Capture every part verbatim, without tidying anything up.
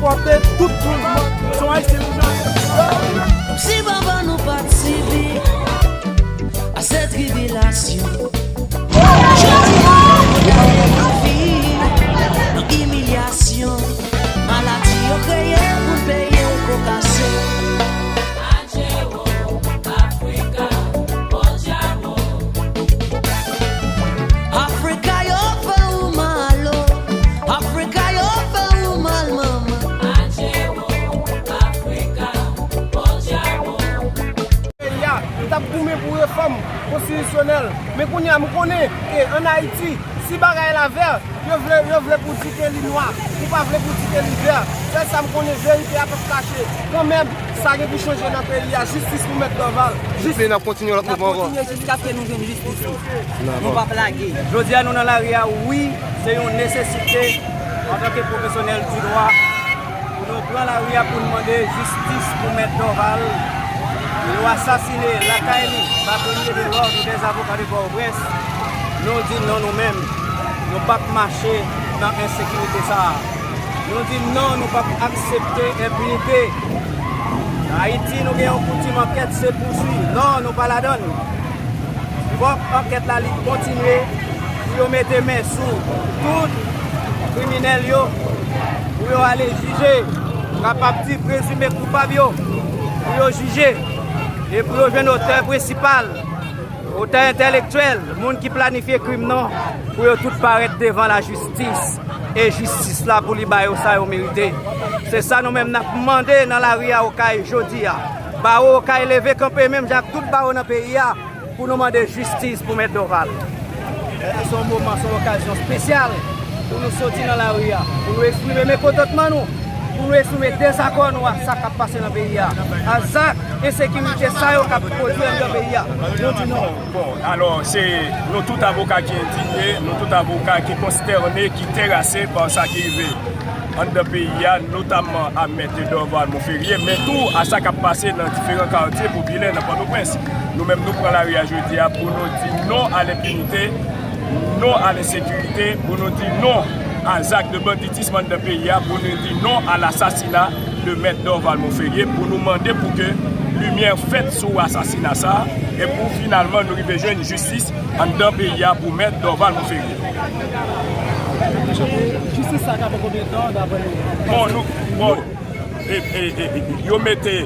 Pote tout mouvman. Son Ayisyen nou. Si papa nou pa t sibi a se tribilasyon, jodi a nou viv nan imilyasyon. Maladi yo kreye pou n peye po kase. Africa, yo fè ou mal, oh. Africa, yo fè ou mal, manman. Peyi a, li t ap goumen pou refòm konstitisyonèl. Men kounye a, m konnen ke ann Ayiti, si bagay la vè, yo vle, yo vle pou di ke li nwa. Ou pa vle pou di ke li vè. Sèl sa m konnen, verite a p ap kache. Kanmenm, sa gen pou chanje nan peyi a. Jistis pou Mèt Dorval. Jistis. N ap kontinye lòt mouvman ankò. N ap kontinye jiskaske nou jwenn jistis. Nou p ap lage. Jodi a, nou nan lari a, wi, se yon nesesite antanke pwofesyonèl di dwa pou nou pran lari a pou n mande jistis pou Mèt Dorval. Yo asasine lakay li, batonye de lòd ou dèz avoka de Pòtoprens. Nou di non nou menm, nou p ap mache nan ensekirite sa a. Nou di non, nou p ap aksepte enpinite. Ayiti, nou gen yon koutim ankèt se pouswi. Non, nou pa ladann. Fòk ankèt la li kontinye pou yo mete men sou tout kriminèl yo, pou yo ale jije, kapab di prezime koupab yo, pou yo jije, e pou yo jwenn otè prensipal, otè entèlektyèl, moun ki planifye krim nan, pou yo tout parèt devan lajistis, e jistis la pou li ba yo sa yo merite. Se sa nou menm n ap mande nan lari a Okay jodi a. Bawo Okay leve kanpe menm jan ak tout bawo nan peyi a pou nou mande jistis pou Mèt Dorval. Se yon moman, se yon okazyon espesyal pou nou soti nan lari a, pou nou eksprime mekontantman nou, pou nou eksprime dezakò nou a sa k ap pase nan peyi a, a zak ensekirite sa yo k ap pwodui anndan peyi a. Nou di non. Bon, alò, se nou tout avoka ki endinye, nou tout avoka ki konstène, ki terase pa sa ki rive anndan peyi a, notamman a Mèt Dorval Monferrier, men tou a sa k ap pase nan diferan katye popilè nan Pòtoprens. Nou menm, nou pran lari a jodi a pou nou di non a lenpinite, non a lensekirite, pou nou di non a zak de banditism anndan peyi a, pou nou di non a lasasina de Mèt Dorval Monferrier, pou nou mande pou ke limyè fèt sou asasina sa a, e pou finalman nou rive jwenn jistis anndan peyi a pou Mèt Dorval Monferrier. Jistis sa ka pran konbyen tan, daprè nou? Bon, nou, bon, e, e, e, yo mete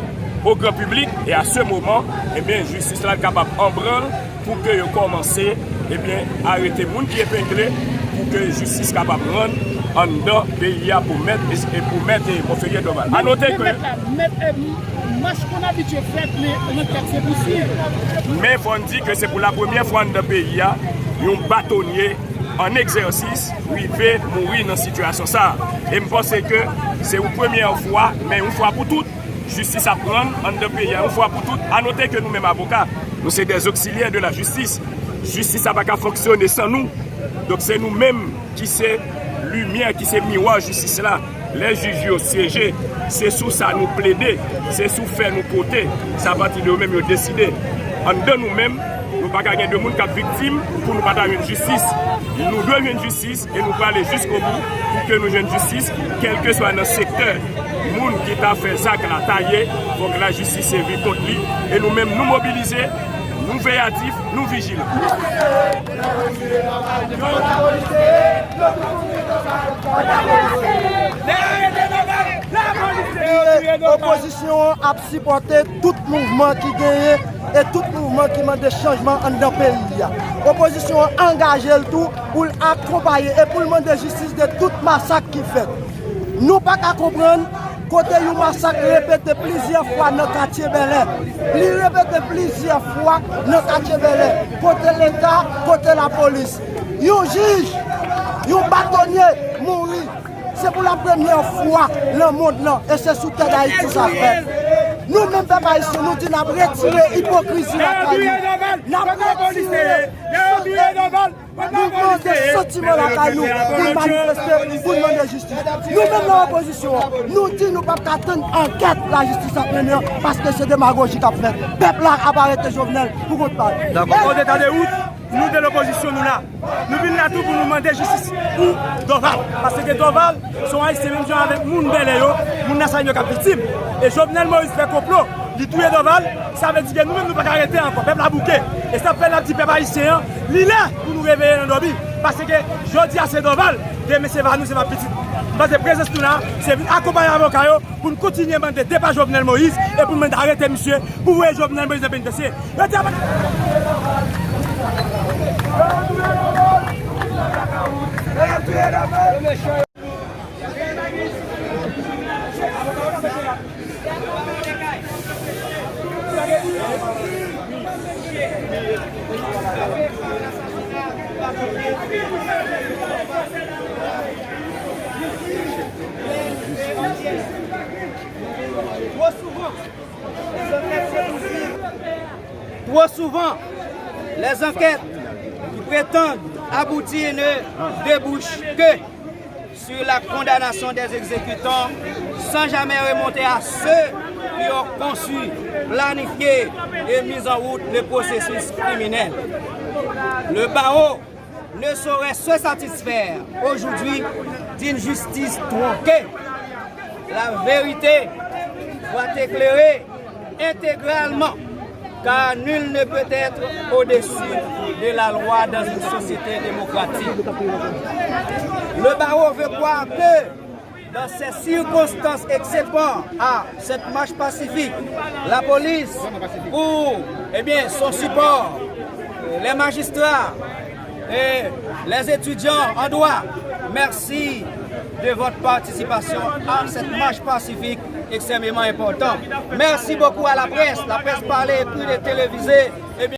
o gran piblik, e a se moman, ebyen, jistis la kapab an branl pou ke yo kòmanse, ebyen, arete moun ki epengle, pou ke jistis kapab rann anndan peyi a pou Mèt, e pou Mèt, e Monferrier Dorval. A note ke mach konn abitye fèt, men nan kèk se pousib. Men fò n di ke se pou la premyè fwa anndan peyi a, yon batonye an egzèsis rive mouri nan sitiyasyon sa a. E m panse ke se yon premyè fwa, men yon fwa pou tout, jistis ap rann anndan peyi a yon fwa pou tout. A note ke nou menm avoka, nou se des auxiliaires de la justice. Jistis la pa ka fonksyone san nou. Donk se nou menm ki se limyè, ki se miwa jistis la. Lè jij yo syeje, se sou sa nou plede, se sou fè nou pote. Se apati de yo menm yo deside. Anndan nou menm, nou pa ka gen de moun k ap viktim pou nou pa ta jwenn jistis. Nou dwe jwenn jistis e nou prale jiskobou pou ke nou jwenn jistis, kèlkeswa nan sektè moun ki ta fè zak la ta ye, fòk lajistis sèvi kont li. E nou menm, nou mobilize, nou veyatif, nou vijilan. Opozisyon an ap sipòte tout mouvman ki genyen e tout mouvman ki mande chanjman anndan peyi a. Opozisyon an angaje l tou pou l akonpaye e pou l mande jistis de tout masak ki fèt. Nou pa ka konprann kote yon masak repete plizyè fwa nan katye Bèlè. Li repete plizyè fwa nan katye Bèlè, kote Leta, kote lapolis. Yon jij, yon batonye mouri. Se pou la premyè fwa nan mond lan, e se sou tè Dayiti sa fèt. Nou menm pèp ayisyen, nou di n ap retire ipokrizi lakay nou. N ap retire sote mouvman de santiman lakay nou pou n manifeste, pou n mande jistis. Nou menm nan opozisyon an, nou di nou p ap ka tann ankèt lajistis ap mennen an, paske se demagoji k ap fèt. Pèp la ap arete Jovenel pou kont pa l. Dakò. Odeta de wout. Nou de lopozisyon, nou la. Nou vin la tou pou nou mande jistis pou Dorval. Paske Dorval se yon Ayisyen menm jan avèk moun Bèlè yo, moun Lasalin yo k ap viktim. E Jovenel Moïse fè konplo, li touye Dorval, sa vle di ke nou menm nou pa ka rete ankò. Pèp la bouke. E sa fè n ap di pèp ayisyen an, li lè pou nou reveye nan dòmi. Paske jodi a se Dorval, demen se pa nou, se pa pitit. M panse prezans nou la, se vin akonpaye avoka yo pou n kontinye mande depa Jovenel Moïse e pou n mande arete misye, pou voye Jovenel Moïse nan penitansye. Yo di a pa Tro souvan, lè zankèt ki pretann abouti ne debouch ke sur la condamnation des exécutants sans jamais remonter à ceux qui ont conçu, planifié et mis en route le processus criminel. Le barreau ne saurait se satisfaire aujourd'hui d'une justice tronquée. La vérité doit éclairer intégralement, car nul ne peut être au-dessus de la loi dans une société démocratique. Le barreau veut croire que dans ces circonstances exéquant à cette marche pacifique, la police, pour, eh bien, son support, les magistrats et les étudiants en droit, merci de votre participation à cette marche pacifique extrêmement importante. Merci beaucoup à la presse, la presse parlée, écrite et télévisée.